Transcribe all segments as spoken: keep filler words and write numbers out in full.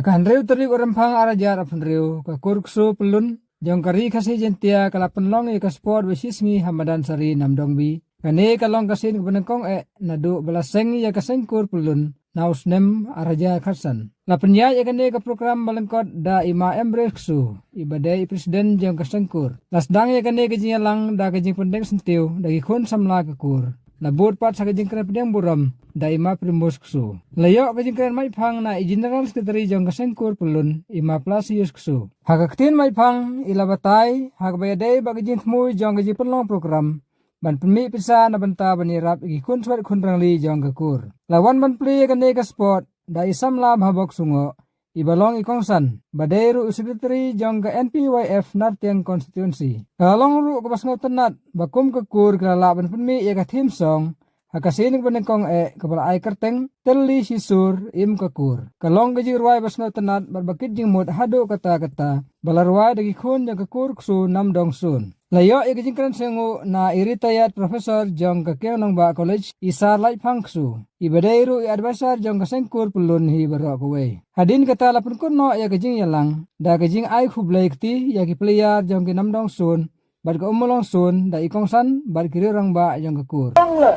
Ka hynriew tarik u Rymphang ar hajar arphew hynriew, ka kur ksu pyllun jong ka Ri Khasi Jaintia ka la pynlong ïa ka sport ba shi sngi ha madan Sari Namdong B. Kane ka long ka sien kaba nyngkong eh naduh ba la seng ïa ka seng kur pyllun na u snem ar hajar khatsan. La pynïaid ïa kane ka program ba lyngkot da i Ma Embrace Ksu, iba dei i president jong ka seng kur. La sdang ïa kane ka jingïalang da ka jingpyndeng syntiew da ki khun samla ka kur. La bud pat sa ka jingkren pdiang burom da i Ma Primus Ksu. La ïoh ka jingkren maiphang na i General Secretary jong ka seng kur pyllun, i Ma Plasius Ksu. Ha ka ktien maiphang, i la batai ha kaba ïadei bad ka jingthmu jong ka jingpynlong program ban pynmih pisa na bynta ban ïarap ïa ki khun swet khun rangli jong ka kur. La wan ban plie ïa kane ka sport da i samla Bhabok Sungoh, iba long i kongsan ba dei ruh u secretary jong ka N P Y F Nartiang constituency. Ka la long ruh kaba sngewtynnat ba kum ka kur ka la lah ban pynmih ïa ka theme song ha ka sien kaba nyngkong eh, kaba la ai kyrteng Tylli Shisur Im Ka Kur. Ka long ka jingrwai ba sngewtynnat bad ba kit jingmut haduh katta katta, ba la rwai da ki khun jong ka kur ksu Namdong Sun. La ïoh ïa ka jingkren sngewnguh na i retired professor jong ka Kiang Nangbah College, i Sar Laitphang Ksu, iba dei ruh i advisor jong ka seng kur pyllun hi baroh kawei. Hadien kata la pynkut noh ïa ka jingïalang da ka jingai khublei kti ïa ki player jong ki Namdong Sun bad ka Ummulong Sun da i kongsan bad ki riew rangbah jong ka kur. Tang le,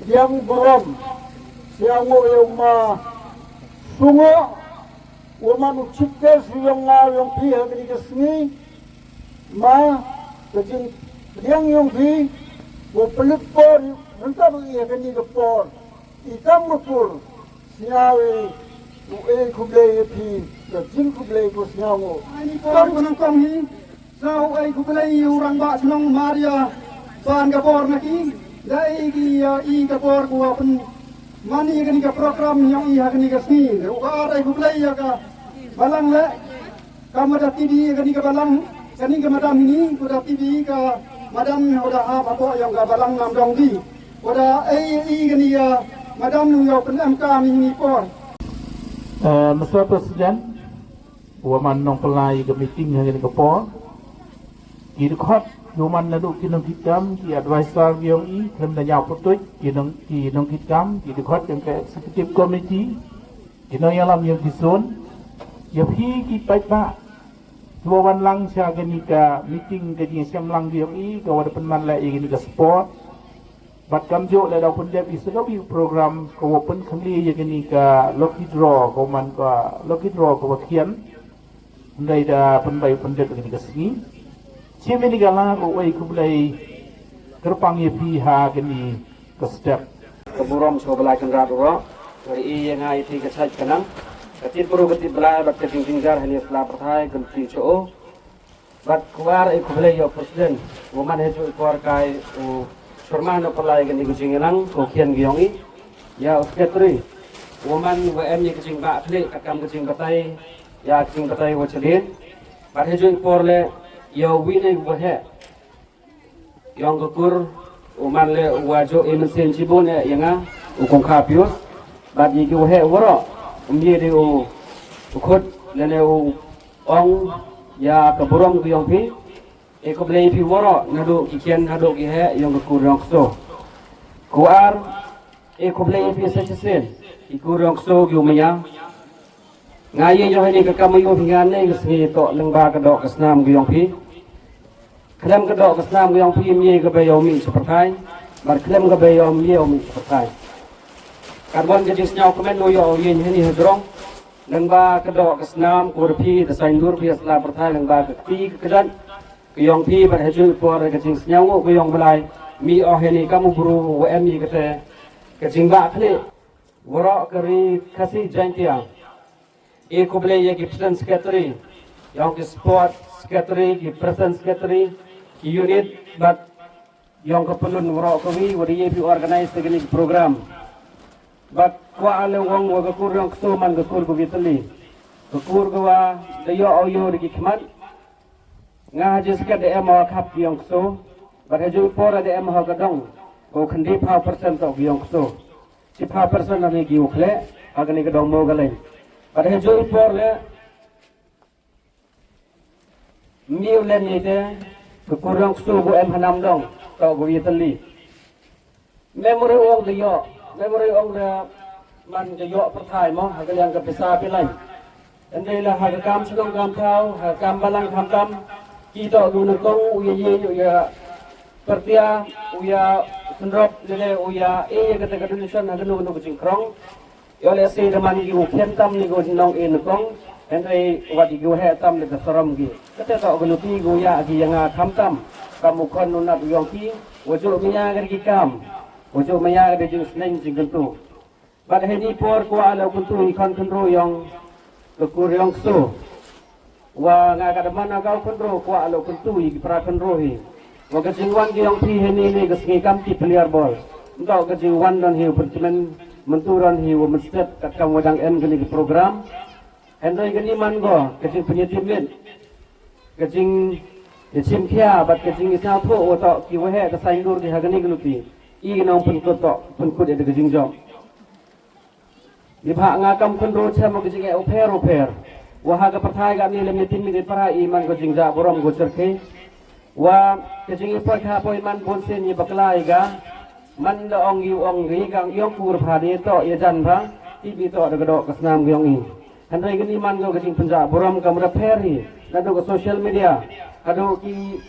ïa u burom, ïa u, ïa u Ma Sungoh, u man u chief guest ïong nga ïong phi ha kane ka sngi, Ma, ka jingpdiang ïong phi, u pynlut por ryngkat bad ngi ha kane ka por, i kam ka kur, sñiaw i, u e khublei ïa phi, ka jingkhublei ko sñiaw ngo. Ani por ko nongkong hi, sa u e khublei ïa u rangbah chnong Maria, ban ka por na ki, da i ki, ïa i ka por ko wa pyn, mani kani ka program ïong i ha kani ka sngi, u ka ar e khublei ïa ka balang le, ka Mada T V kani ka balang, kani ka madam hini, ko da T V ka madam, ko da hap hapoh ïong ka balang Namdong B. Ko da ei ei kani ka madam ïong pynlem ka mi hini por. Eh, Mister President, wa man nongpynlai ka meeting ha kani ka por. Ki dkhot, wa man naduh ki nongkitkam, ki advisor ïong i, khlem da ñiaw pyrtuid, ki nong, ki nongkitkam, ki dkhot ïong ka executive committee, ki nongïalam ïong ki zone, ïa phi ki paidbah, kiwa wan lang sha kani ka meeting ka jingïashem lang ïong i, ka wa da pynman leh ïa kani ka sport. Bad kamjooh leh da pyndep i sa kawei program ka wa pynkhyndiat ïa kani ka lucky draw, ka wa man ka lucky draw ka wa khian. Hynrei da pynbeit pyndep ïa kani ka sngi. Shi mynta ka la ka wei khublei kyrpang ïa phi ha kani ka step. Ka burom sha U Blei Kynrad baroh. Nga ri ïa nga ïa phi ka shait ka nang, ka tip bru ka tip Blei bad ka jingjynjar hangne sla pyrthai ka lynti sha u. Bad kwah ai khublei ïa u president, u man ha juh i por kai u chairman u pynlai kani ka jingïalang, ko khian ki ïong i. Ïa u secretary, u man wa em ïa ka jingbah khlieh, ka kam ka jingbatai, ïa ka jingbatai wa chadien. Bad ha juh i por le, ïa u wi ne u waheh. Ïong ka kur, u man le u wa juh i mynsiem chibun eh ïa nga, u kong Kha Pius. Bad ïa ki waheh waroh, um ye de u, u khut, lane u ong, ïa ka burom ka ïong phi. E khublei phi waroh, naduh ki khian, naduh ki heh, ïong ka kur ïong kso. Ku ar, e khublei phi sa chisien, i kur ïong kso ki u maya. Nga ïa ïoh hynne ka kam ïoh phi nga ne ka sngi toh lyngba ka doh ka snam ka ïong phi. Khlem ka doh ka snam ka ïong phi ym ye ka ba ïoh mih cha pyrthai. Bad khlem ka ba ïoh ym ye ïoh mih cha pyrthai. Katwon ka jingsngew kmen u ïoh ïa hynne ha jrong. Lyngba ka doh ka snam ka wa phi da saiñdur phi ha sla pyrthai lyngba ka kti ka kjat. Ka ïong phi bad ha juh i por ka jingsngew nguh ka ïong Blai. Mih oh hynne kam u bru wa em ïa kata. Ka jingbah khlieh. Waroh ka ri Khasi Jaintia. E khublei ïa ki president secretary, ïong ki sport secretary, ki president secretary, ki unit, bad ïong ka pyllun waroh kawi, wa da ïa phi organize ïa kani ki program. Bad kwah ale wong wa ka kur ïong kso man ka kur kawi tylli. Ka kur kawa da ïoh aw ïoh da ki khmat. Nga ha jingsket da em ha khap ïong kso. Bad ha juh i por da em ha ka dong. Ko khyndiat phaw percent toh ki ïong kso. Shiphew percent lane ki u khleh, ha kane ka dong Mawgaleng. Bad ha juh i por le, miu len ni te, ka kur ïong kso ko em ha Namdong, toh ko ïa tylli. Memory ong da ïoh, memory ong da Man ka ïoh pyrthai mo ha ka liang ka pisa pilai. Hynrei la ha ka kam shnong kam thaw, ha ka kam balang khamtam, ki toh ki u nyngkong u ïa ïa u ïa pyrthia, u ïa synrop lane u ïa e ïa kata ka donation ha kano kano ka jingkrong. Ïoh lehse da man ki u khian tam ne ki u nong e nyngkong, hynrei wat ki u heh tam ne ka sarom ki. Kata toh ka luti ki u ïa ki ïa nga khamtam. Kam u khon u nat u ïong ki, u juh maya ka ki kam, u juh maya ka jingsneng jingkyntu. Bad heini por kwah la u kyntu i khon khynru ïong ka kur ïong ksu. Wa nga ka daman na ka u khynru kwah la u kyntu i ki para khynru hi. Wa ka jingwan ki ïong phi heini ne ka sngi kam ki player ball. Nto ka jingwan don hi u pyntimen myntu don hi wa mynstep kat kam wa dang em kani ki program. Hynrei kani man ko ka jingpynïatim mit, ka jing ïa chim khia bad ka jing ïa thaw tho wa toh ki wa heh ka sain dur ki ha kani ka luti. I ka nong pynkut toh pynkut ïa ka jingjop. Ni bha nga kam khynru chem ka jing e u pher u pher. Wa ha ka pyrthai ka ni lem ni tim ni para i man ko jing ja burom ko cherke. Wa ka jing i poi kha poi man bun sin i bakla i ga. Man da ong i ong i ga ong kur pha de to i jan pha. I bi to da ka do ka snam gi ong i. Hynrei ka ni man ko ka jing pynja burom kam da pher i. Da do ka social media. Ka do ki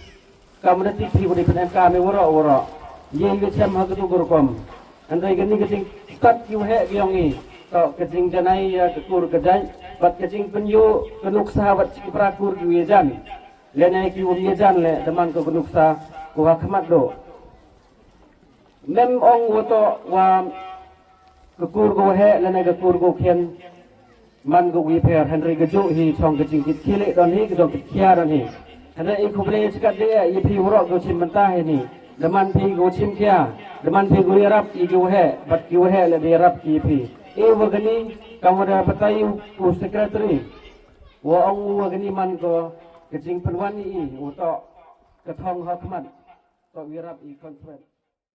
Ka mada ti phi kudi pyneng ka me waro waro. Ye ye chem ha katu guru kom. Andai gani ka jing kat ki waheh ki yong i. To ka jing janai ya ka kur ka jai. Bat ka jing penyu ka nuksa bat ki pra kur ki ye jan. Lene ki wum ye jan le daman ka nuksa ku ha khmat do. Mem ong wato wa ka kur ko heh lane ka kur ko khian man ko wi pher hynrei ka ju hi chong ka jingkit khile don hi ka jong kit khia don hi. Hynrei i khuble chikat de i phi wro ko chim banta hi ni. Daman phi ko chim khia daman phi ko yarap i ko heh bat ki heh le de yarap ki phi. I wa gani ka wa da batai u secretary wa ong wa gani man ko ka jingpynwan i u to ka thong ha khmat to yarap i conference.